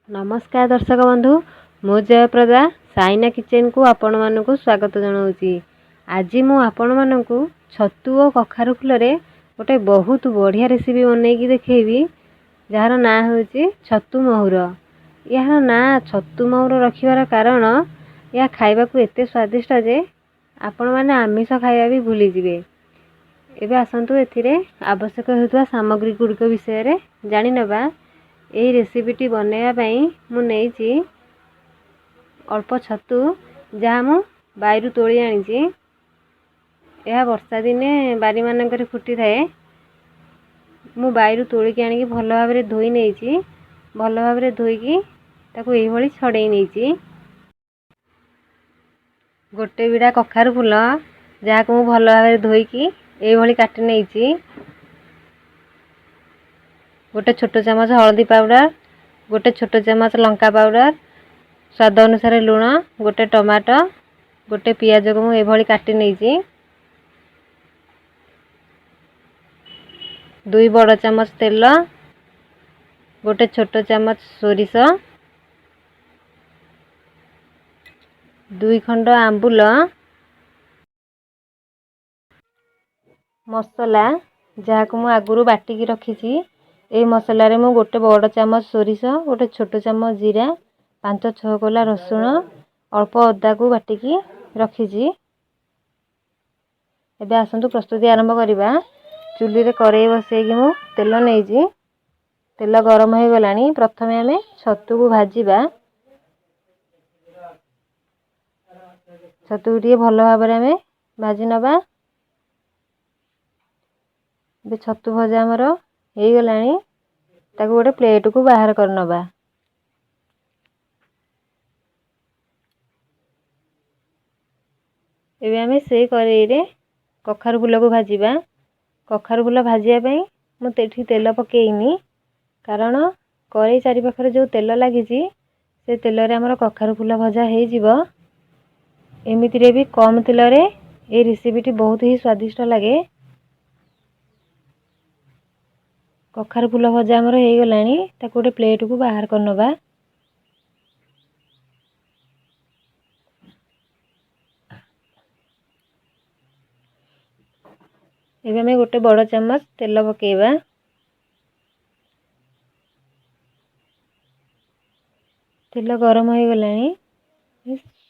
ନମସ୍କାର ଦର୍ଶକ ବନ୍ଧୁ, ମୁଁ ଜୟପ୍ରଦା ସାଇନା କିଚେନ୍କୁ ଆପଣମାନଙ୍କୁ ସ୍ୱାଗତ ଜଣାଉଛି। ଆଜି ମୁଁ ଆପଣମାନଙ୍କୁ ଛତୁ ଓ କଖାରୁ ଫୁଲରେ ଗୋଟେ ବହୁତ ବଢ଼ିଆ ରେସିପି ବନେଇକି ଦେଖେଇବି, ଯାହାର ନାଁ ହେଉଛି ଛତୁ ମହୁର। ଏହାର ନାଁ ଛତୁ ମହୁର ରଖିବାର କାରଣ, ଏହା ଖାଇବାକୁ ଏତେ ସ୍ୱାଦିଷ୍ଟ ଯେ ଆପଣମାନେ ଆମିଷ ଖାଇବା ବି ଭୁଲିଯିବେ। ଏବେ ଆସନ୍ତୁ ଏଥିରେ ଆବଶ୍ୟକ ହେଉଥିବା ସାମଗ୍ରୀ ଗୁଡ଼ିକ ବିଷୟରେ ଜାଣିନେବା। ଏହି ରେସିପିଟି ବନେଇବା ପାଇଁ ମୁଁ ନେଇଛି ଅଳ୍ପ ଛତୁ, ଯାହା ମୁଁ ବାରିରୁ ତୋଳି ଆଣିଛି। ଏହା ବର୍ଷା ଦିନେ ବାରିମାନଙ୍କରେ ଫୁଟିଥାଏ। ମୁଁ ବାରିରୁ ତୋଳିକି ଆଣିକି ଭଲ ଭାବରେ ଧୋଇ ନେଇଛି। ଭଲ ଭାବରେ ଧୋଇକି ତାକୁ ଏଇଭଳି ଛଡ଼େଇ ନେଇଛି। ଗୋଟେ ବିଡ଼ା କଖାରୁ ଫୁଲ, ଯାହାକୁ ମୁଁ ଭଲ ଭାବରେ ଧୋଇକି ଏଇଭଳି କାଟି ନେଇଛି। ଗୋଟେ ଛୋଟ ଚାମଚ ହଳଦୀ ପାଉଡ଼ର, ଗୋଟେ ଛୋଟ ଚାମଚ ଲଙ୍କା ପାଉଡ଼ର, ସ୍ୱାଦ ଅନୁସାରେ ଲୁଣ, ଗୋଟେ ଟମାଟୋ, ଗୋଟେ ପିଆଜକୁ ମୁଁ ଏଭଳି କାଟି ନେଇଛି। 2 ବଡ଼ ଚାମଚ ତେଲ, ଗୋଟେ ଛୋଟ ଚାମଚ ସୋରିଷ, 2 ଖଣ୍ଡ ଆମ୍ବୁଲ, ମସଲା ଯାହାକୁ ମୁଁ ଆଗରୁ ବାଟିକି ରଖିଛି। ଏଇ ମସଲାରେ ମୁଁ ଗୋଟେ ବଡ଼ ଚାମଚ ସୋରିଷ, ଗୋଟେ ଛୋଟ ଚାମଚ ଜିରା, 5-6 କୋଲା ରସୁଣ, ଅଳ୍ପ ଅଦାକୁ ବାଟିକି ରଖିଛି। ଏବେ ଆସନ୍ତୁ ପ୍ରସ୍ତୁତି ଆରମ୍ଭ କରିବା। ଚୁଲିରେ କରେଇ ବସେଇକି ମୁଁ ତେଲ ନେଇଛି। ତେଲ ଗରମ ହୋଇଗଲାଣି। ପ୍ରଥମେ ଆମେ ଛତୁକୁ ଭାଜିବା। ଛତୁକୁ ଟିକେ ଭଲ ଭାବରେ ଆମେ ଭାଜି ନେବା। ଏବେ ଛତୁ ଭଜା ଆମର ହେଇଗଲାଣି। ତାକୁ ଗୋଟେ ପ୍ଲେଟ୍କୁ ବାହାର କରିନେବା। ଏବେ ଆମେ ସେଇ କରେଇରେ କଖାରୁ ଫୁଲକୁ ଭାଜିବା। କଖାରୁ ଫୁଲ ଭାଜିବା ପାଇଁ ମୁଁ ଏଠି ତେଲ ପକେଇନି, କାରଣ କରେଇ ଚାରିପାଖରେ ଯେଉଁ ତେଲ ଲାଗିଛି ସେ ତେଲରେ ଆମର କଖାରୁ ଫୁଲ ଭଜା ହେଇଯିବ। ଏମିତିରେ ବି କମ୍ ତେଲରେ ଏଇ ରେସିପିଟି ବହୁତ ହି ସ୍ୱାଦିଷ୍ଟ ଲାଗେ। କଖାରୁ ଫୁଲ ଭଜା ଆମର ହେଇଗଲାଣି। ତାକୁ ଗୋଟେ ପ୍ଲେଟ୍କୁ ବାହାର କରିନେବା। ଏବେ ଆମେ ଗୋଟେ ବଡ଼ ଚାମଚ ତେଲ ପକେଇବା। ତେଲ ଗରମ ହେଇଗଲାଣି।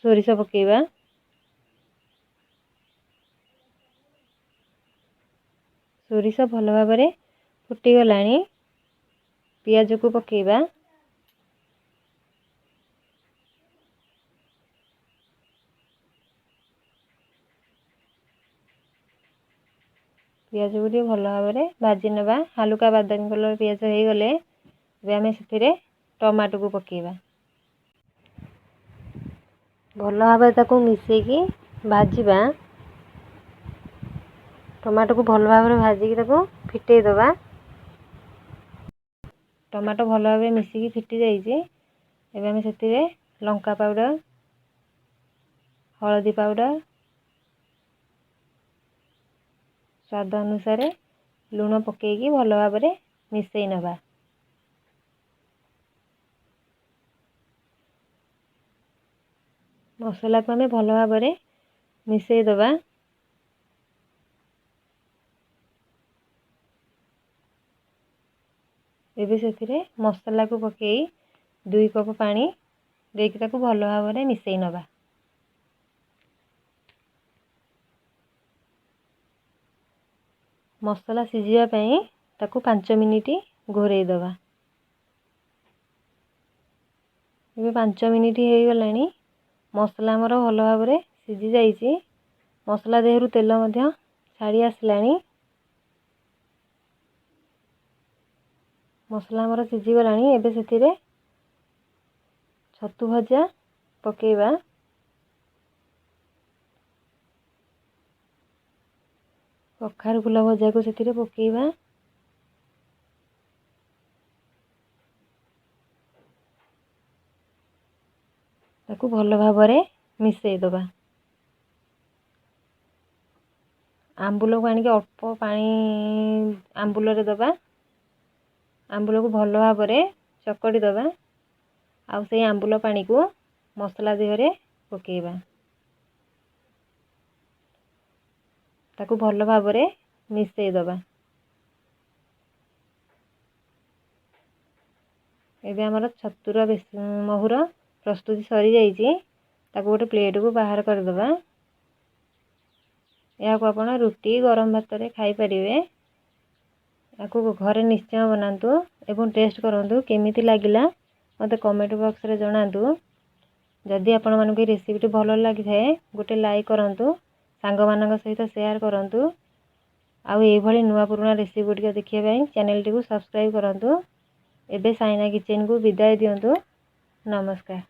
ସୋରିଷ ପକେଇବା। ସୋରିଷ ଭଲ ଭାବରେ ଫୁଟିଗଲାଣି। ପିଆଜକୁ ପକେଇବା। ପିଆଜକୁ ଟିକେ ଭଲ ଭାବରେ ଭାଜି ନେବା। ହାଲୁକା ବାଦାମୀ କଲର୍ ପିଆଜ ହେଇଗଲେ ଏବେ ଆମେ ସେଥିରେ ଟମାଟୋକୁ ପକେଇବା। ଭଲ ଭାବରେ ତାକୁ ମିଶେଇକି ଭାଜିବା। ଟମାଟୋକୁ ଭଲ ଭାବରେ ଭାଜିକି ତାକୁ ଫିଟେଇ ଦେବା। ଟମାଟୋ ଭଲ ଭାବରେ ମିଶିକି ଫିଟି ଯାଇଛି। ଏବେ ଆମେ ସେଥିରେ ଲଙ୍କା ପାଉଡ଼ର, ହଳଦୀ ପାଉଡ଼ର, ସ୍ୱାଦ ଅନୁସାରେ ଲୁଣ ପକେଇକି ଭଲ ଭାବରେ ମିଶେଇ ନେବା। ମସଲାକୁ ଆମେ ଭଲ ଭାବରେ ମିଶେଇ ଦେବା। ଏବେ ସେଥିରେ ମସଲାକୁ ପକେଇ 2 କପ୍ ପାଣି ଦେଇକି ତାକୁ ଭଲ ଭାବରେ ମିଶେଇ ନେବା। ମସଲା ସିଝିବା ପାଇଁ ତାକୁ 5 ମିନିଟ୍ ଘୋଡ଼େଇ ଦେବା। ଏବେ 5 ମିନିଟ୍ ହେଇଗଲାଣି। ମସଲା ଆମର ଭଲ ଭାବରେ ସିଝି ଯାଇଛି। ମସଲା ଦେହରୁ ତେଲ ମଧ୍ୟ ଛାଡ଼ି ଆସିଲାଣି। ମସଲା ଆମର ସିଝିଗଲାଣି। ଏବେ ସେଥିରେ ଛତୁ ଭଜା ପକେଇବା। କଖାରୁ ଫୁଲ ଭଜାକୁ ସେଥିରେ ପକେଇବା। ତାକୁ ଭଲ ଭାବରେ ମିଶେଇ ଦେବା। ଆମ୍ବୁଲକୁ ଆଣିକି ଅଳ୍ପ ପାଣି ଆମ୍ବୁଲରେ ଦେବା। ଆମ୍ବୁଲକୁ ଭଲ ଭାବରେ ଚକଟି ଦେବା। ଆଉ ସେଇ ଆମ୍ବୁଲ ପାଣିକୁ ମସଲା ଦେହରେ ପକାଇବା। ତାକୁ ଭଲ ଭାବରେ ମିଶାଇ ଦେବା। ଏବେ ଆମର ଛତୁର ମହୁର ପ୍ରସ୍ତୁତି ସରିଯାଇଛି। ତାକୁ ଗୋଟେ ପ୍ଲେଟ୍କୁ ବାହାର କରିଦେବା। ଏହାକୁ ଆପଣ ରୁଟି, ଗରମ ଭାତରେ ଖାଇପାରିବେ। ଏହାକୁ ଘରେ ନିଶ୍ଚୟ ବନାନ୍ତୁ ଏବଂ ଟେଷ୍ଟ କରନ୍ତୁ। କେମିତି ଲାଗିଲା ମୋତେ କମେଣ୍ଟ ବକ୍ସରେ ଜଣାନ୍ତୁ। ଯଦି ଆପଣମାନଙ୍କୁ ଏ ରେସିପିଟି ଭଲ ଲାଗିଥାଏ, ଗୋଟେ ଲାଇକ୍ କରନ୍ତୁ, ସାଙ୍ଗମାନଙ୍କ ସହିତ ସେୟାର କରନ୍ତୁ ଆଉ ଏଇଭଳି ନୂଆ ପୁରୁଣା ରେସିପି ଗୁଡ଼ିକ ଦେଖିବା ପାଇଁ ଚ୍ୟାନେଲଟିକୁ ସବସ୍କ୍ରାଇବ୍ କରନ୍ତୁ। ଏବେ ସାଇନା କିଚେନକୁ ବିଦାୟ ଦିଅନ୍ତୁ। ନମସ୍କାର।